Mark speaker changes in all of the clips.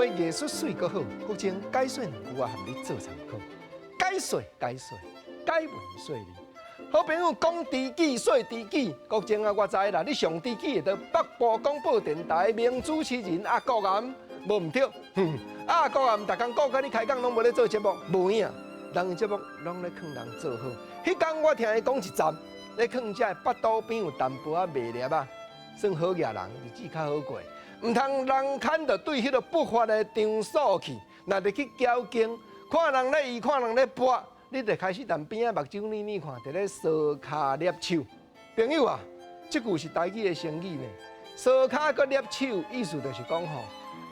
Speaker 1: 話藝術媠閣好，國政解說兩句啊，含你做參考。解說解說，解文說理。好朋友講知己說知己，國政啊，我知啦，你上知己的北部廣播電臺名主持人阿國岩，無毋對。哼，阿國岩逐工顧佮你開講，攏無咧做節目，無影。人節目攏咧勸人做好。彼工我聽伊講一站，咧勸這腹肚邊有淡薄仔麥粒仔，算好額人，日子較好過。毋通人牽著對彼个不法的場所去，若入去交警，看人咧醫，看人咧跋，你就開始踮邊仔目睭瞇瞇看，佇咧相跤捏手。朋友啊，這句是台語的成語呢。相跤閣捏手，意思就是講吼，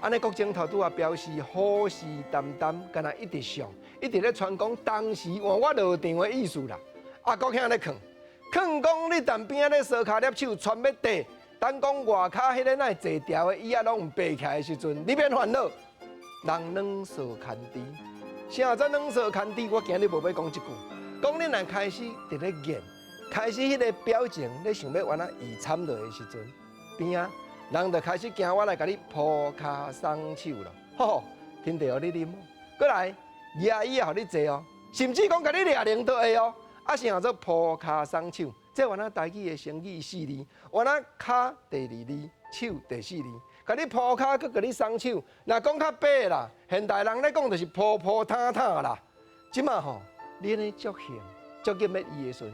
Speaker 1: 按呢國政頭拄仔表示虎視眈眈，敢若一直上，一直咧傳講當時換我落場的意思啦。阿國兄咧勸，勸講你踮邊仔咧相跤捏手，傳欲綴，等講外跤彼个若會坐牢的椅仔攏毋爬起來的時陣，你免煩惱。人軟臊牽豬，啥叫軟臊牽豬？我今日無欲講這句，講你若開始佇咧演，開始彼个表情，你想欲按怎伊參落的時陣，邊仔人就開始驚我來共你鋪跤鬆手咯。吼吼，天地予你啉，閣來舉椅仔予你坐哦，甚至講共你掠鈴都會哦。啊，啥叫做鋪跤鬆手？這原來台語的成語四字，原來跤第二字，手第四字，共你鋪跤，閣共你鬆手。若講較白啦，現代人咧講就是鋪鋪沓沓啦。這馬吼，你按呢足興，足急欲醫的時陣，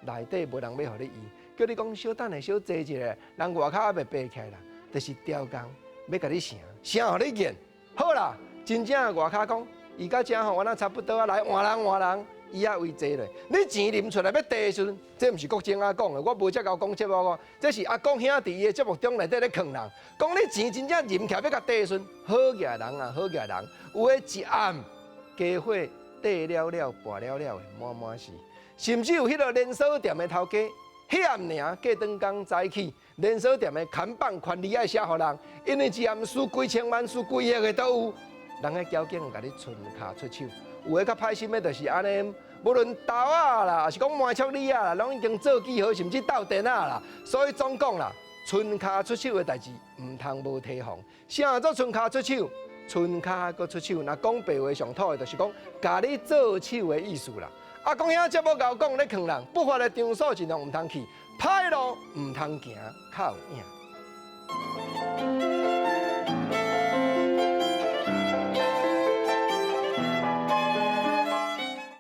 Speaker 1: 內底無人欲予你醫，叫你講小等下，小坐一下，人外跤猶未爬起來啦，就是刁工欲共你成，成予你見。好啦，真正外跤講，伊到遮吼，我若差不多啊，來換人換人。椅仔位坐咧，你錢啉出來欲綴的時陣，這毋是國政仔講的，我無遮𠢕講節目哦，這是阿公兄佇伊的節目中內底咧勸人，講你錢真正啉起來欲共綴的時陣，好額人啊，好額人，有的一暗家伙綴了了，跋了了的滿滿是，甚至有彼个連鎖店的頭家，彼暗爾過轉工早起，連鎖店的看板權利愛寫予人，因為一暗輸幾千萬、輸幾億的都有，人的交警共你伸跤出手。有的較歹心的，就是按呢，無論刀仔啦，抑是講麻將椅仔啦，攏已經做記號，甚至鬥電仔啦。所以總講啦，伸跤出手的代誌，毋通無提防。啥做伸跤出手？伸跤閣出手，若講白話上土的，就是講共你做手的意思啦。阿公兄節目𠢕講咧勸人，不法的場所盡量毋通去，歹路毋通行，較有影。